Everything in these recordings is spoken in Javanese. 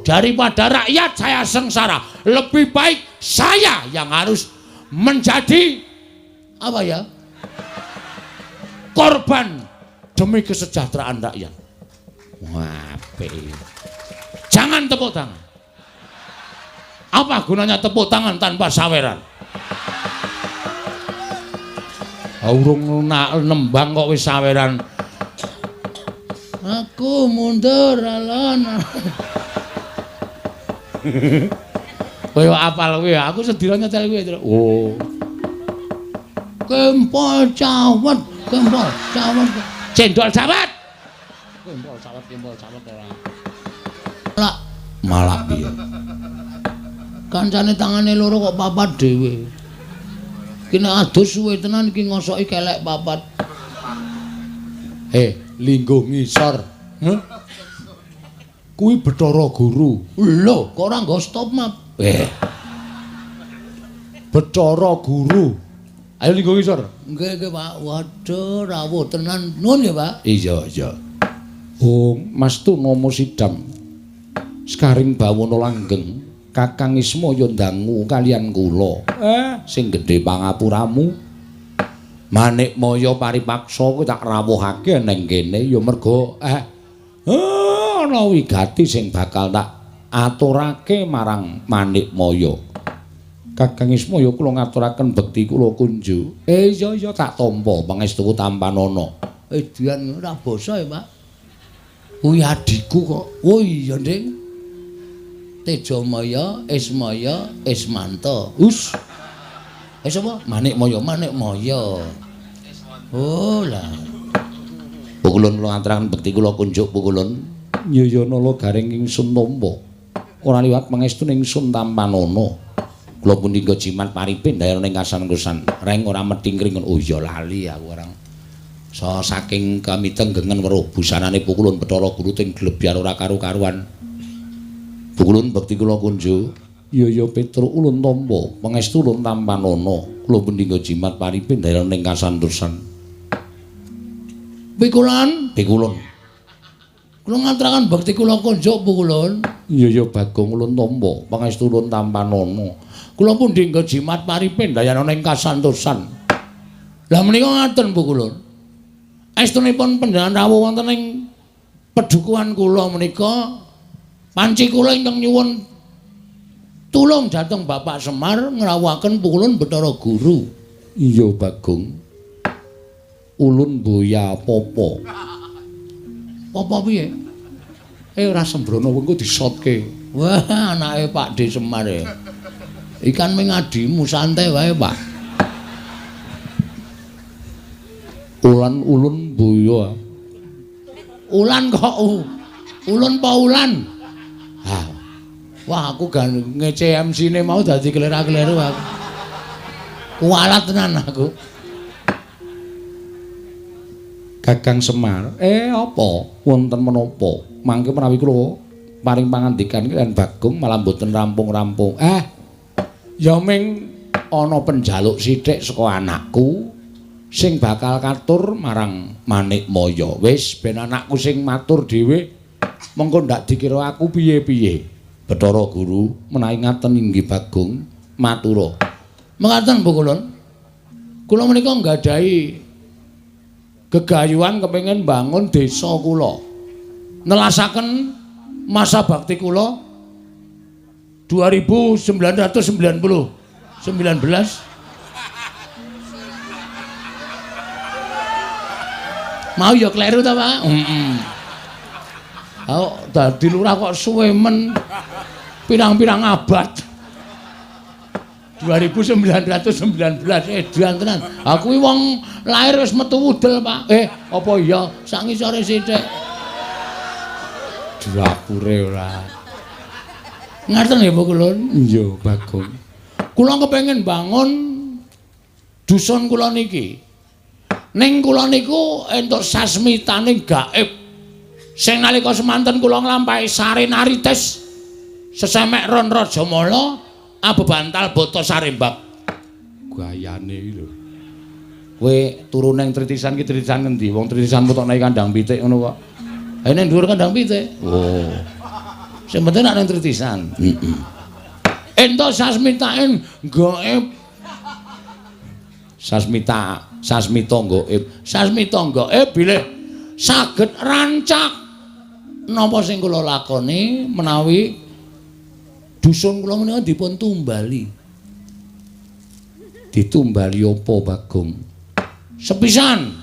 Daripada rakyat saya sengsara, lebih baik saya yang harus menjadi apa ya? Korban demi kesejahteraan rakyat. Wah, jangan tepuk tangan. Apa gunanya tepuk tangan tanpa saweran? Urung nembang kok wis saweran. Aku mundur alon. Kowe apal kowe, aku sedina nyetel kowe. Oh. Kempol cawet, kempol cawet. Cendol cawet. Kempol cawet ora. Lah, malah piye? Kancane tangane loro kok papat dhewe. Ki nek adus suwe tenan iki ngosoki kelek papat. Lingguh ngisor. Heh? Kuwi Bathara Guru. Lho, kok ora nggo stop map? Bathara Guru. Ayo lingguh ngisor. Nggih, nggih, Pak. Waduh, rawuh tenan. Nuwun nggih, Pak. Iya, iya. Oh, Mas Tunomo Sidam. Sekaring bawana langgeng, Kakang Ismaya ndangu kalian kula. Sing gedhe pangapuramu. Manikmaya paripaksa kuwi tak rawuhake ning kene ya mergo ana wigati sing bakal tak aturake marang Manikmaya. Kakang Ismaya kula ngaturaken bekti kula kunjuk. Iya iya tak tampa pangestuku tampanana. Edian ora basa ya, Pak. Kuwi adhiku kok. Oh iya, Ding. Tejamaya, Ismaya, Ismanta. Us. Sapa? Manikmaya, Manikmaya. Oh lah. Pukulun kula ngaturaken bekti kula kunjuk pukulun. Ya nala garing ingsun tampa. Ora liwat pangestu ingsun tampanana. Kula punika jimat paripin dayana ing kasan-kusan. Reng ora methingkring. Oh iya lali aku orang. So saking kamitenggengen weruh busanane pukulun Bathara Guru ting glebyar ora karu-karuan. Pukulun bekti kula kunjuk. Ya ya Petruk ulun tampa pangestu ulun tampanana. Kula punika jimat paripin dayana ing kasantosan. Pikulun, pikulun. Kula ngaturaken bekti kula kunjuk pukulun. Iya ya Bagong ulun tampa pangestu ulun tampanana. Kula pundi nggo jimat paripin dayana ing kasantosan. Lah menika ngaten pukulun. Estunipun panjenengan rawuh wonten ing pedukuhan kula menika panci kula ingkang nyuwun tulung dhateng Bapak Semar ngrawuhaken pukulun Bathara Guru. Iya Bagong. Ulun boya popo. Popo piye? Ora sembrono wengko disotke. Wah, anake Pak D Semar e. Ikan ming adimu santai wae, Pak. Ulan ulun boya. Ulan kok ulun pa ulan? Ha. Wah, aku gan ngece MC-ne mau dadi kelera-keleru aku. Kualat tenan aku. Kakang Semar, apa wonten menapa? Mangke menawi kula paring pangandikan kaliyan Bagong malah mboten rampung-rampung. Ya ming ana penjaluk sithik saka anakku sing bakal katur marang Manikmaya. Wis ben anakku sing matur dhewe, mengko ndak dikira aku piye-piye. Bathara Guru menawi ngaten inggih Bagong matura. Mekaten Bu Kulun. Kula menika nggadahi gegayuhan kepengin bangun desa kula. Nelasaken masa bakti kula 2990 19. Mau ya kleru ta, Pak? Heeh. Oh, dadi lurah kok suwe men pirang-pirang abad. 2919 edan tenan. Aku kuwi wong lahir wis metu wudel, Pak. Apa iya sak ngisore sithik. Dapure ora. Ngaten nggih, Bu Kulun? Iya, Bagong. Kula kepengin bangun dusun kula niki. Ning kula niku entuk sasmitane gaib. Sing nalika semanten kula nglampahi sarenarites sesemek ron Rajamala abebantal bata sarembak. Gayane iki lho. Kowe turu ning tritisan ki tritisan ngendi? Wong tritisan potokne kandang pitik ngono kok. Ha ning dhuwur kandang pitik. Oh. Sing penting nek ning tritisan. Heeh. Entuk sasmitaen gaib. Sasmita, sasmita gaib. Sasmita gaib bilih saged rancak napa sing kula lakoni menawi dusun kula menika dipun tumbali. Ditumbali apa, Bagong? Sepisan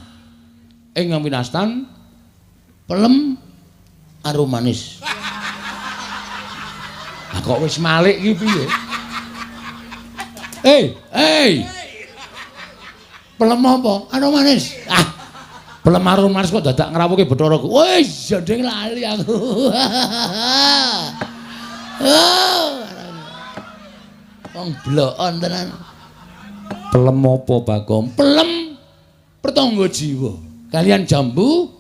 ingkang winastan pelem arum manis. Lah kok wis malik iki piye? Hey. Pelem apa? Arum manis. Ah. Pelem arum manis kok dadak ngrawuhke Bathara. Wis jandeng lali aku. Oh. Wong blokon tenan. Pelem apa, Bagong? Pelem pertangga jiwa. Kalian jambu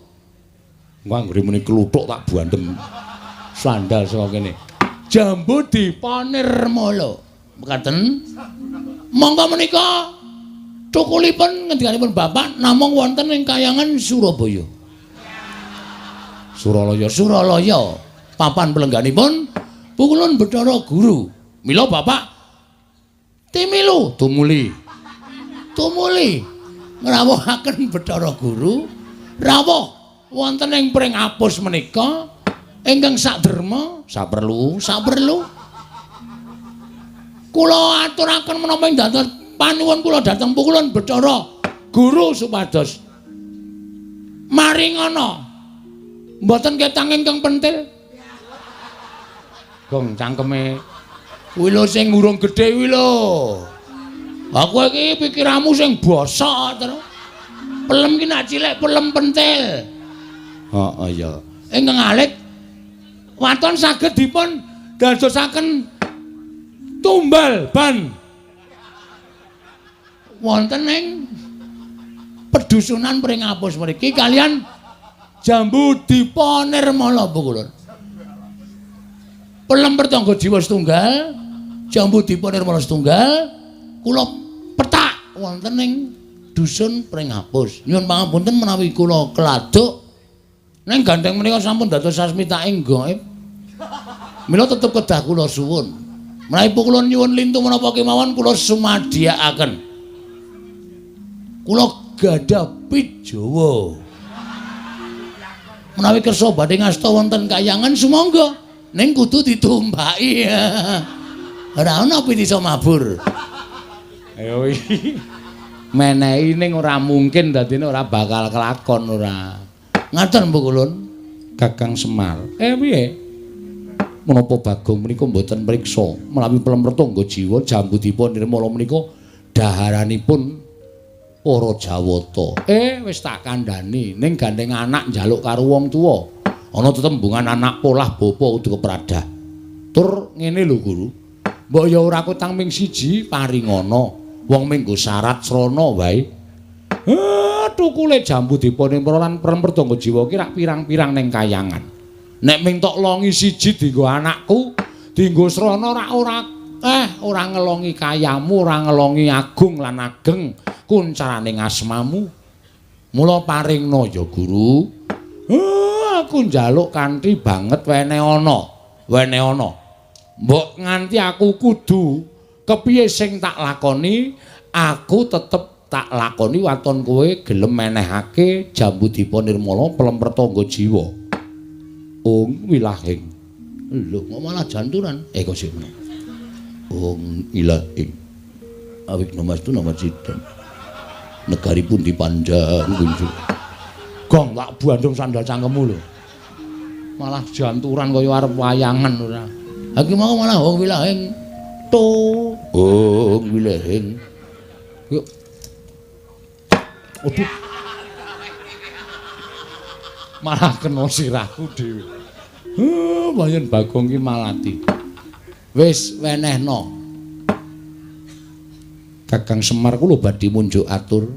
anggere muni kluthuk tak bandem. Sandal saka kene. Jambu dipanirmala. Mekaten. Monggo menika cukulipun ngendikanipun Bapak namung wonten ing kayangan Surabaya. Suralaya, Suralaya. Papan pelengganipun Pukulun Bathara Guru. Mila Bapak timilu tumuli. Tumuli ngrawuhaken Bathara Guru rawuh wonten ing pring apus menika ingkang saderma saperlu saperlu kula aturaken menapa ing dados panuwun kula dhateng Pukulun Bathara Guru supados maringana mboten ketang ingkang pentil. Gong cangkeme kuwi lho sing urung gedhe kuwi lho. Aku iki pikiranmu sing bosok terus. Pelem ki nak cilik pelem pentil. Heeh ya. Ingkang alit waton saged dipun dadosaken tumbal ban wonten ing pedusunan Pringapus mriki kalian jambu dipa nirmala Pukulun. Pelem pertangga jiwa setunggal, jambu dipa nirmala setunggal, kula petak wonten ing dusun Pringapus. Nyuwun pangapunten menawi kula keladuk ning gandeng menika sampun dados sasmitaing gaib. Mila tetep kedah kula suwun. Menawi kula nyuwun lintu menapa kemawon kula sumadiyakaken. Kula gadah pit Jawa. Menawi kersa badhe ngasta wonten kayangan sumangga ning kudu ditumpaki. Ora ana pit iso mabur. Ayo iki. Menehi ning ora mungkin dadine ora bakal kelakon ora. Ngaten Pukulun. Kakang Semar. Piye? Menapa Bagong menika mboten mriksa menawi pelem pertangga jiwa jambu dipa nirmala menika daharanipun para Jawata. Wis tak kandhani ning gandeng anak njaluk karo wong tuwa. Ana tetembungan anak polah bapa kudu kepradah. Tur ngene lho Guru. Mbok ya ora kutang ming siji paringana. Wong minggo syarat srana wae. Tukule jambu dipa nirmala lan pelem pertangga jiwa ki rak pirang-pirang ning kayangan. Nek ming tok longi siji dienggo anakku, dienggo srana rak ora ora ngelongi kayamu, ora ngelongi agung lan ageng kuncarane asmamu. Mula paringna ya Guru. Aku njaluk kanthi banget wene ana, wene ana. Mbok nganti aku kudu kepiye sing tak lakoni, aku tetep tak lakoni waton kowe gelem menehake jambu dipa nirmala pelem pertangga jiwa. Ung wilahing. Lho kok malah janturan? Kok sik meneh. Ung ilahing. Awik namastu namasidam. Negaripun dipandang kunjuk. Gong tak bandung sandal cangkemmu lho. Malah janturan kaya arep wayangan ora. Ha iki mau malah ung wilahing. To, ung wilahing. Yuk. Aduh. Malah kena sirahku dhewe. Wayan Bagong ki malati. Wis wenehno. Kakang Semar kula badhe munjuk atur.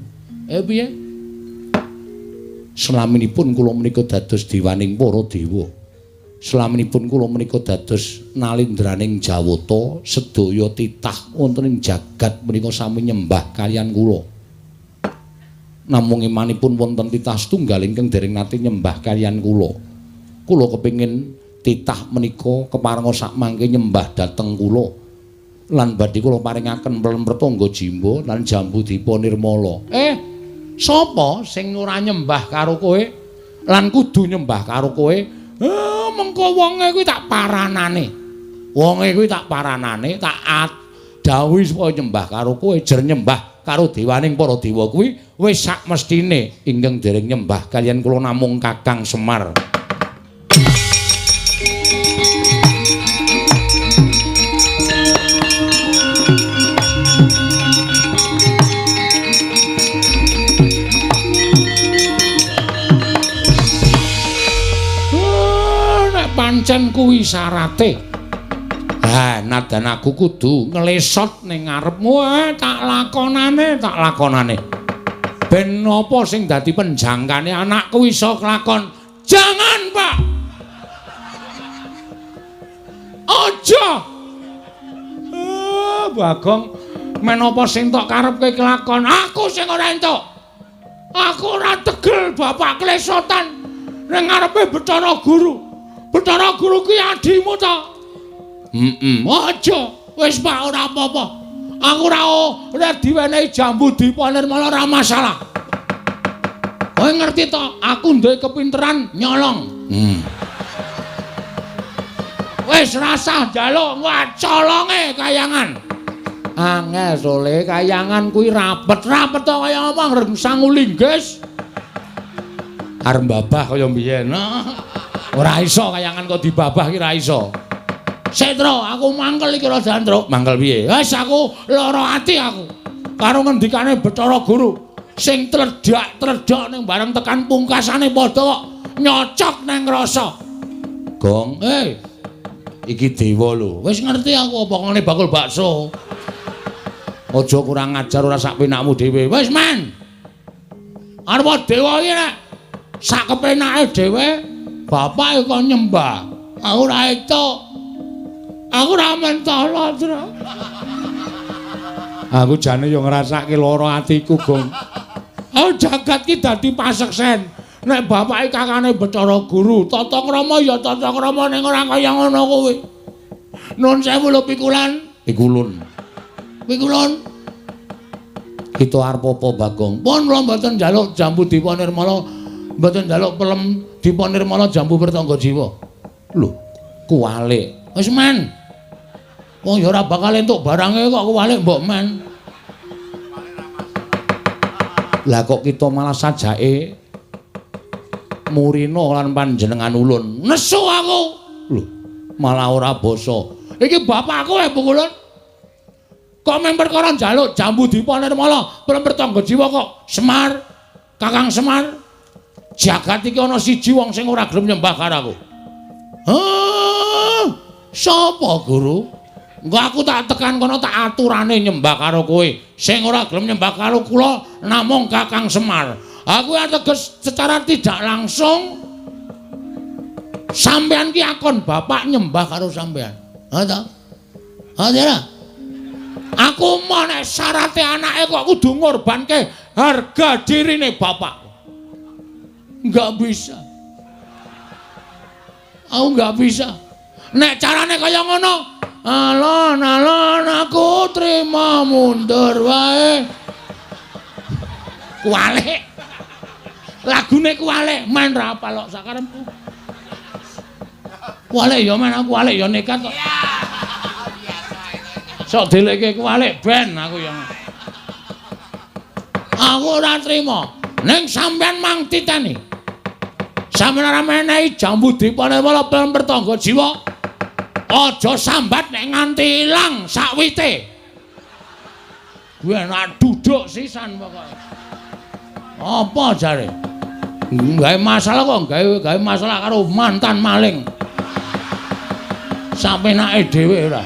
Piye? Selaminipun kula menika dados dewaning para dewa. Selaminipun kula menika dados nalindraning Jawata, sedaya titah wonten ing jagat menika sami nyembah kaliyan kula. Namung imanipun wonten titah setunggal ingkang dereng nate nyembah kaliyan kula. Kula kepengin Titah menika keparenga sak mangke nyembah dhateng kula. Lan badhe kula paringaken pelem Pertangga Jimba lan jambu dipa nirmala. Sapa sing ora nyembah karo kowe lan kudu nyembah karo kowe? Mengko wonge kuwi tak paranane. Wonge kuwi tak paranane, tak dawuhi supaya nyembah karo kowe, jer nyembah karo dewaning para dewa kuwi wis sak mestine ingkang dereng nyembah kaliyan kula namung Kakang Semar. Nek pancen kuwi syarate, ha, nadan aku kudu nglesot ning ngarepmu, tak lakonane, tak lakonane. Ben apa sing dadi penjangkane anakku iso kelakon. Jangan, Pak. Aja. Bagong, men apa sing tok karepke kelakon, aku sing ora entuk. Aku ora tegel bapak klesotan ning ngarepe Bathara Guru. Bathara Guru kuwi adimu ta? Aja. Wis Pak, ora apa-apa. Aku ora diwenehi jambu dipa nirmala ora masalah. Kowe ngerti to, aku duwe kepinteran nyolong. Wis rasah njaluk, wah colonge kayangan. Angel sole kayangan kuwi rapet-rapet to kaya apa ngreng sangu linggis. Arep babah kaya mbiyen. Ora iso kayangan kok dibabah ki ora iso. Setro, aku mangkel iki rada antruk. Mangkel piye? Wis aku lara ati aku. Karo ngendikane Bathara Guru sing tledhak-tledhok ning bareng tekan pungkasane padha kok nyocok nang rasa. Gong, iki dewa lho. Wis ngerti aku apa ngene bakul bakso. Aja kurang ajar ora sak penakmu dhewe. Wis men. Arep dewa iki nek sak kepenake dhewe bapake kok nyembah. Aku ora entuk. Aku ora mentolo, Tru. Aku jane yo ngrasake lara atiku, Gong. Aku jagat ki dadi paseksen. Nek bapake kakane Bathara Guru, tata krama ya tata krama ning ora kaya ngono kuwi. Nun sewu lho pikulan. Pikulun. Pikulun. Kita arep apa, Bagong? Pun kula mboten njaluk jambu dipa nirmala, mboten njaluk pelem dipa nirmala jambu Pertangga Jiwa. Lho, kuwalik. Wis men. Wong ya ora bakal entuk barange kok kuwalik mbok men. Lah kok kita malah sajake murina lan panjenengan ulun. Nesu aku. Lho, malah ora basa. Iki bapakku Pukulun. Kok men perkara njaluk jambu dipa nirmala, pelem Pertangga Jiwa kok Semar, Kakang Semar. Jagat iki ana siji wong sing ora gelem nyembah karo aku. Hah? Sapa, Guru? Engko aku tak tekan kono tak aturane nyembah karo kowe. Sing ora gelem nyembah karo kula namung Kakang Semar. Aku ateges secara tidak langsung sampean ki akon bapak nyembah karo sampean. Ha ta? Ha ta? Aku mau nek syarate anake kok kudu ngorbanke harga dirine bapak. Enggak bisa. Aku enggak bisa. Nek carane kaya ngono, alon-alon aku trima mundur wae. Kuwalik. Lagune kuwalik, men ra apal kok sakarepku. Kuwalik ya men aku kuwalik ya nekat kok. Sok delekke kuwalik ben aku ya. Aku ora trima. Ning sampean mang titeni. Sampeyan ora menehi jambu dipa nirmala pelem Pertangga Jiwa. Aja sambat nek nganti ilang sakwite. Kuwi enak duduk sisan pokoke. Apa jare? Gawe masalah kok gawe masalah karo mantan maling. Sapenake dhewe ora.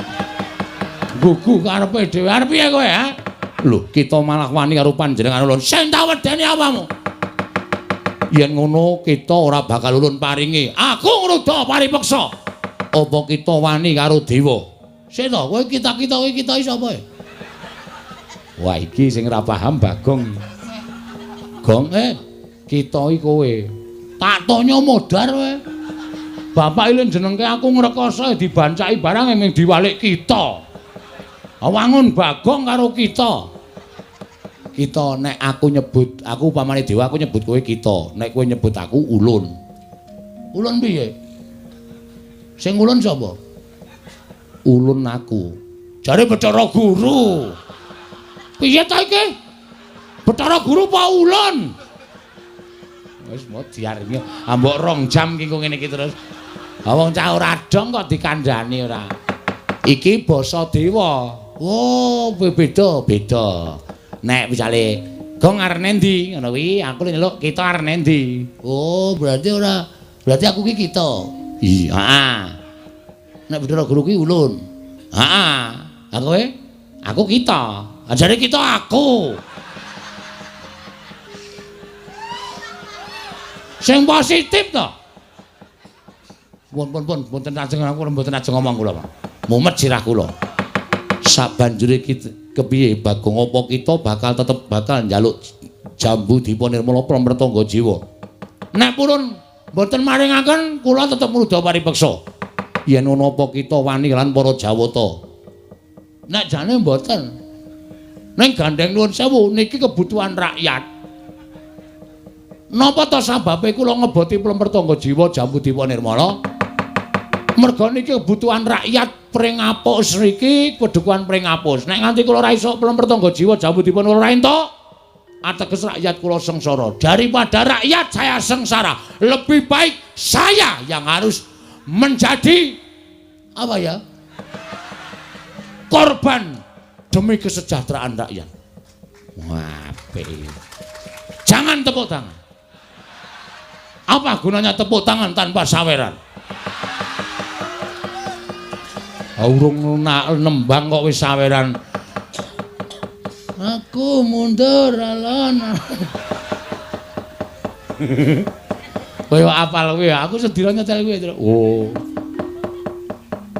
Gugu karepe dhewe. Arep piye kowe, ha? Lho, kita malah wani karo panjenengan ulun. Sing tak wedeni apamu? Yen ngono kita ora bakal ulun paringi. Aku ngruda paripeksa. Apa kita wani karo dewa? Sik to, kowe kita-kita kowe kita iki sapa? Wah, iki sing ora paham Bagong. Gong, kita iki kowe. Tak tonyo modar kowe. Bapak ilin jenengke aku ngrekoso dibancaki barang ming diwalik kita. Wangun Bagong karo kita. Kita nek aku nyebut, aku upamane dewa aku nyebut kowe kita, nek kowe nyebut aku ulun. Ulun piye? Sing ulun sapa? Ulun aku. Jare Bathara Guru. Piye ta iki? Bathara Guru apa ulun? Wis mau diaringi ambok 2 jam ki ngene iki terus. Ha wong cah ora dong kok dikandhani ora. Iki basa dewa. Oh, beda, beda. Nek misale Gong arep endi ngono kuwi, aku nyeluk kita arep endi. Oh, berarti ora, berarti aku ki kita. Iya, heeh. Nek Bathara Guru ki ulun. Heeh. Ha kowe? Aku kita. Ajare kita aku. Sing positif to. Pun pun pun mboten ajeng aku mboten ajeng ngomong kula, Pak. Mumet sirah kula. Sabanjure kepiye Bagong apa kita bakal tetep bakal njaluk jambu Dipa Nirmala Pramretangga Jiwa. Nek purun mboten maringaken kula tetep mrudha paripeksa. Yen ana apa kita wani lan para Jawata. Nek jane mboten. Ning gandeng nuwun sewu niki kebutuhan rakyat. Napa ta sababe kula ngeboti Plempertangga Jiwa Jambu Dipa Nirmala? Merga niki kebutuhan rakyat Pringapus niki kedukuhan Pringapus. Nek nganti kula ora iso Plempertangga Jiwa Jambu Dipa Nirmala ora entuk, ateges rakyat kula sengsara. Daripada rakyat saya sengsara, lebih baik saya yang harus menjadi apa ya? Korban demi kesejahteraan rakyat. Wah, jangan tepuk tangan. Apa gunanya tepuk tangan tanpa saweran? Urung nembang kok wis saweran. Aku mundur alon. Kowe apal kowe, aku sedina nyetel kowe. Oh.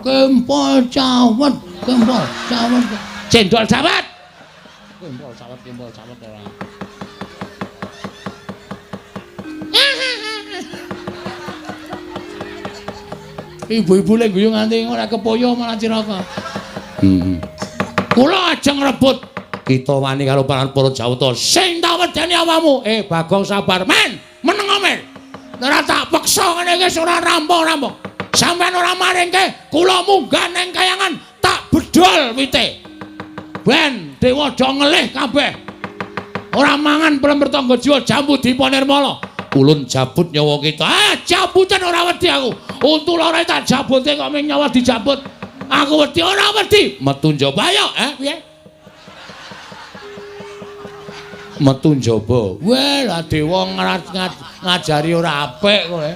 Kempol cawet, kempol cawet. Cendol cawet. Kempol cawet, kempol cawet ora. Ibu-ibu lek guyu nganti ora kepoyo malah cilaka. Heeh. Kula ajeng rebut kita wani karo para Jawata. Sing tak wedeni awakmu. Bagong sabar men, meneng men. Ora tak peksa ngene iki ora rampung-rampung. Sampeyan ora maringke, kula munggah nang kayangan tak bedol wite. Ben dewa do ngelih kabeh. Ora mangan Plempertangga Jiwa Jambu Dipa Nirmala. Ulun jabut nyawa kita. Ah, jabutan ora wedi aku. Untu loro tak jabute kok ming nyawa dijabut. Aku wedi ora wedi. Metu njaba ayo, piye? Metu njaba. Weh, lah dewa ngajari ora apik kowe.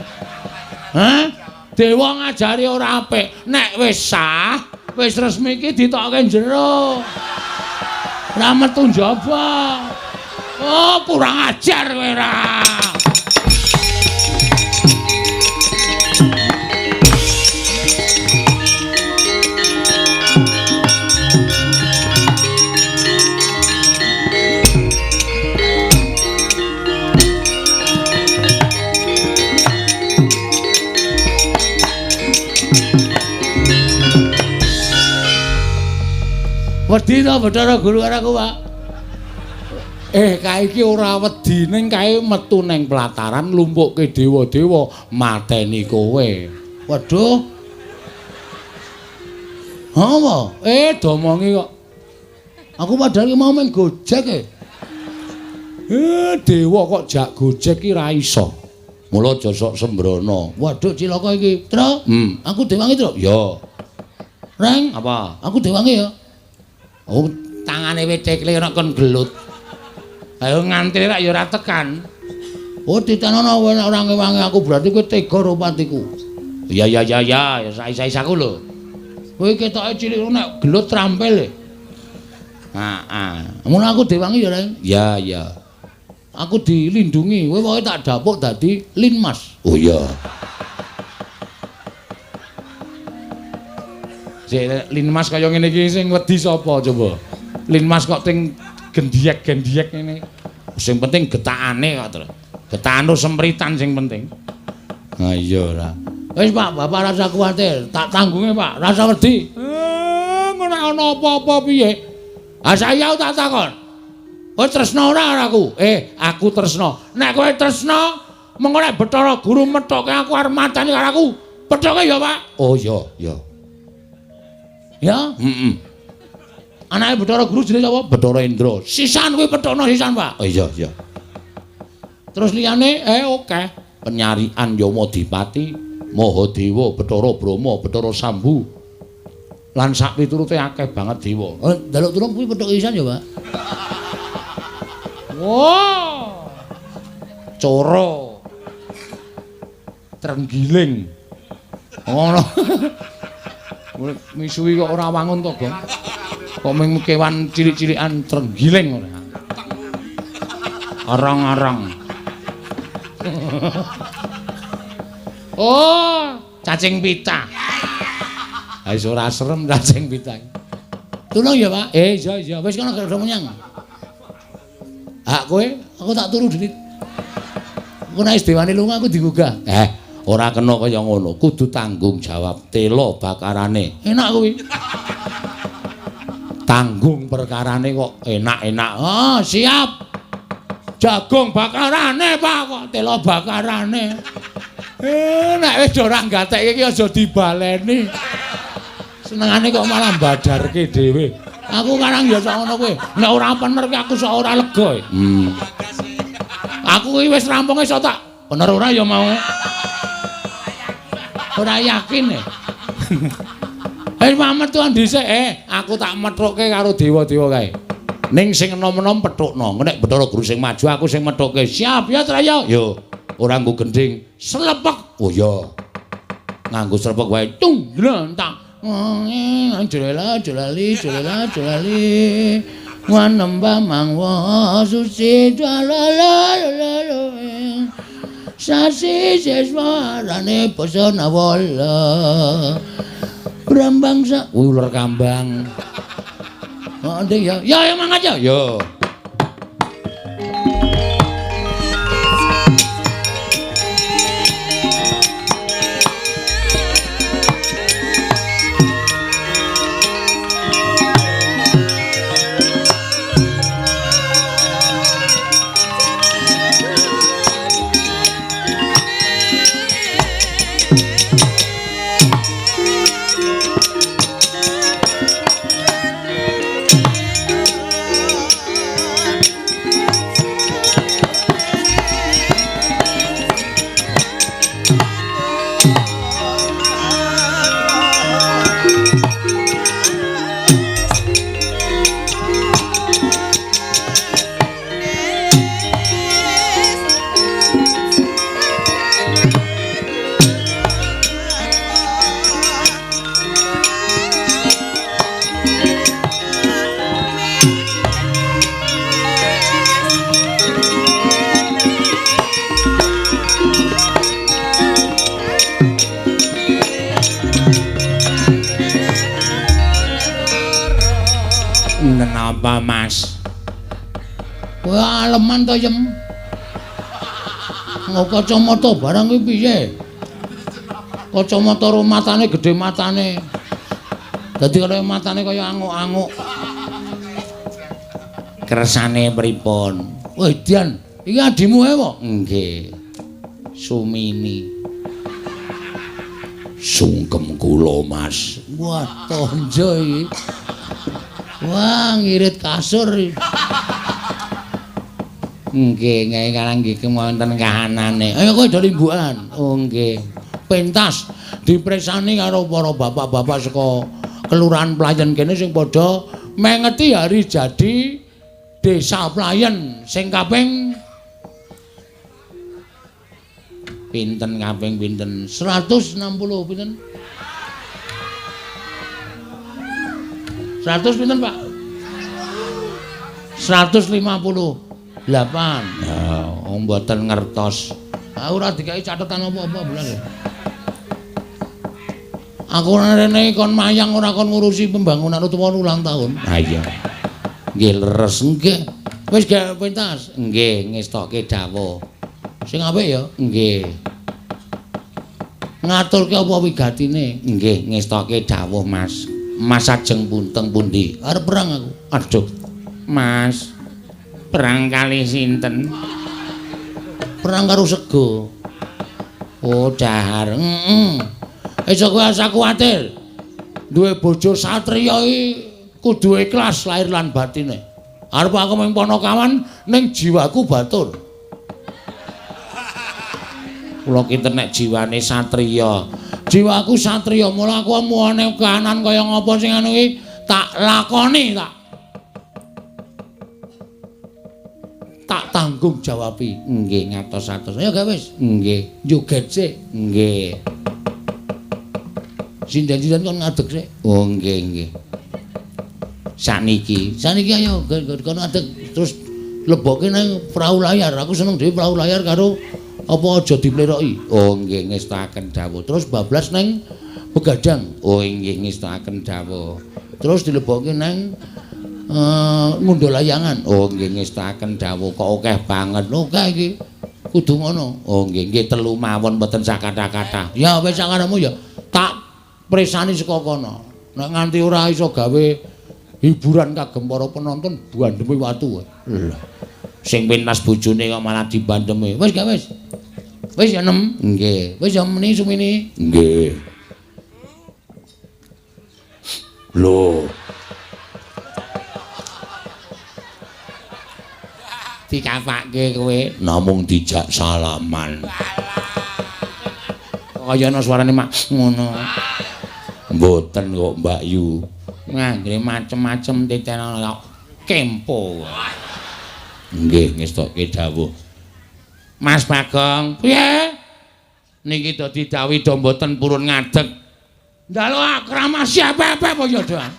Hah? Dewa ngajari ora apik. Nek wis sah, wis resmi iki ditokke jero. Ora metu njaba. Oh, kurang ajar kowe ra. Wedi to Bathara Guru karo aku, Pak? Kae iki ora wedi ning kae metu ning pelataran lumpukke dewa-dewa mateni kowe. Waduh. Apa? Domongi kok. Aku padahal ki mau main Gojek e. Dewa kok jak Gojek ki ra iso. Mula aja sok sembrono. Waduh cilaka iki. Tru. Aku dewangi, Tru. Ya. Reng, apa? Aku dewangi ya. Oh, tangane wis cekle ana kon gelut. Ayo ngantri rak ya ora tekan. Oh, titenono ora ngewangi aku berarti kowe tega karo patiku. Ya ya ya ya, ya sais-saisaku lho. Kowe ketoke cilik nek gelut trampil e. Heeh. Ngono aku dewangi ya, Reng. Ya ya. Aku dilindungi, kowe pokoke tak dapuk dadi Linmas. Oh iya. Sik Linmas kaya ngene iki sing wedi sapa coba? Linmas kok ting gendiyek-gendiyek ngene. Sing penting getakane kok, Tru. Getakan sempritan sing penting. Ha iya ora. Wis Pak, Bapak rasa kuwatir, tak tanggunge Pak, rasa wedi. Ngono ana apa-apa piye? Ah saiki aku tak takon. Kowe tresna ora karo aku? Aku tresna. Nek kowe tresna, mengko nek Bathara Guru methoke aku arep mateni karo aku. Pethoke ya, Pak. Oh iya, iya. Ya? Heeh. Anake Bathara Guru jenenge sapa? Bathara Indra. Sisan kuwi pethokno sisan, Pak. Oh iya, iya. Terus liyane oke. Penyarian Yamadipati, Mahadewa, Bathara Brahma, Bathara Sambu. Lan sak piturute akeh banget dewa. Oh, njaluk tulung kuwi pethok sisan ya, Pak. Wah. Coro. Trenggiling. Ngono. Misuwi kok ora wangun to, Gong. Kok mung kewan cilik-cilikan trenggiling ora. Arang-arang. Oh, cacing pita. Ha wis ora serem cacing pita. Tulung ya, Pak. Iya iya, wis kono gak menyang. Hak kowe, aku tak turu dhewe. Engko nek wis dewane lunga aku digugah. Ora kena kaya ngono, kudu tanggung jawab tela bakarane. Enak kuwi. Tanggung perkarane kok enak-enak. Oh, siap. Jagung bakarane, Pak, kok tela bakarane. Nek wis ora gatekke iki aja dibaleni. Senengane kok malah badarke dhewe. Aku karang ya sak ngono kuwi. Nek ora bener ki aku sak ora lega. Aku iki wis rampung iso tak bener ora ya mau. Ora yakin e. Metu dhisik, aku tak methukke karo dewa-dewa kae. Ning sing enom-enom pethukno. Nek Bathara Guru sing maju aku sing methukke. Siap ya, Traya? Yo. Ora nggo gendhing, slepek. Oh iya. Nganggo slepek wae. Tung, tak. Jolela, jolali, jolela, jolali. Wanembah mangwa suci lalala. Sasi seswarane basa nawala. Brambang sak uler kambang. Oh, ndek ya. Ya ya mangat ya. Yo. Napa Mas? Wah, aleman to, Yem. Nggo kacamata barang kuwi piye? Kacamata ro matane gedhe matane. Dadi kaya matane kaya anguk-anguk. Kersane pripun? Wah, Dian, iki adimu ae po? Nggih. Sumini. Sungkem kula, Mas. Wah, tonjo iki. Wah, ngirit kasur. Nggih, nggih karang nggih wonten kahanane. Ayo kowe do limbukan. Oh nggih. Pentas dipresani karo para bapak-bapak saka Kelurahan Playen kene sing padha mengeti hari jadi Desa Playen sing kaping pinten kaping pinten? 160 pinten? 100 pinten, Pak? 158. Ya, wong mboten ngertos. Aku ora dikai catetan apa-apa bulan. Aku rene kon mayang ora kon ngurusi pembangunan utawa ulang tahun. Ha iya. Nggih leres nggih. Wis gak pentas. Nggih, ngestokke dawuh. Sing apik ya? Nggih. Ngaturke apa wigatine? Nggih, ngestoke dawuh, Mas. Mas ajeng punteng pundi? Arep perang aku. Aduh. Mas. Perang kali sinten? Perang karo sego. Oh, dahar. Heeh. Aja kowe asa kuwatir. Duwe bojo satriya iki kudu ikhlas lahir lan batine. Arep aku mung ponokawan ning jiwaku batur. Kula kinten nek jiwane satriya. Jiwaku satriya, mula aku muane kahanan kaya ngapa sing anu iki tak lakoni, tak tanggung jawabi. Nggih, ngatos-atos. Ayo gawe wis. Nggih, joget sik. Nggih. Sinden-sinden kon ngadeg sik. Oh, nggih, nggih. Sakniki, sakniki ayo kon ngadeg terus lebokke nang perahu layar. Aku seneng dhewe perahu layar karo apa aja dipleroki. Oh, nggih, ngestakaken dawuh. Terus bablas nang begadang. Oh, nggih, ngestakaken dawuh. Terus dilebokke nang ngundha layangan. Oh, nggih, ngestakaken dawuh. Kok akeh banget. Akeh iki. Kudu ngono. Oh, nggih, nggih telu mawon mboten sakathah-kathah. Ya wis sakarepmu ya. Tak presani saka kono. Nek nganti ora iso gawe hiburan kagem para penonton bandheme watu. Lha. Sing pentas bojone kok malah dibandheme. Wis gak wis. Wis ya nem. Nggih. Wis ya meni sumini. Nggih. Lho. Dikapake kowe namung dijak salaman. Kaya ana suarane mak ngono. Mboten kok Mbak Yu. Nganggere macem-macem titen kempo. Nggih, ngestokke dawuh. Mas Bagong, piye? Niki dadi dawuh do mboten purun ngadeg. Njaluk akramasi apa-apa apa ya, Doan?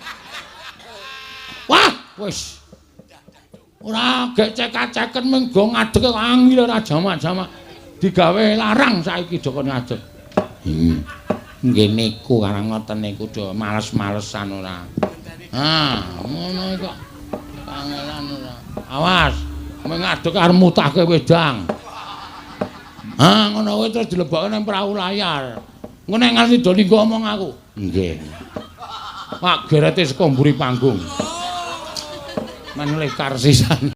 Wah, wis. Ora gek cek-ceken mung go ngadeg kok angel ora jamak-jamak. Digawe larang saiki do kon ngadeg. Nggih niku karang ngoten niku do males-malesan ora. Ha, ngono kok. Kangelan ora. Awas, mung ngadeg arep mutahke wedang. Ha, ngono kuwi terus dilebokke nang perahu layar. Engko nek nganti do linggo omong aku. Nggih. Pak gerete saka mburi panggung. Menlekar sisan.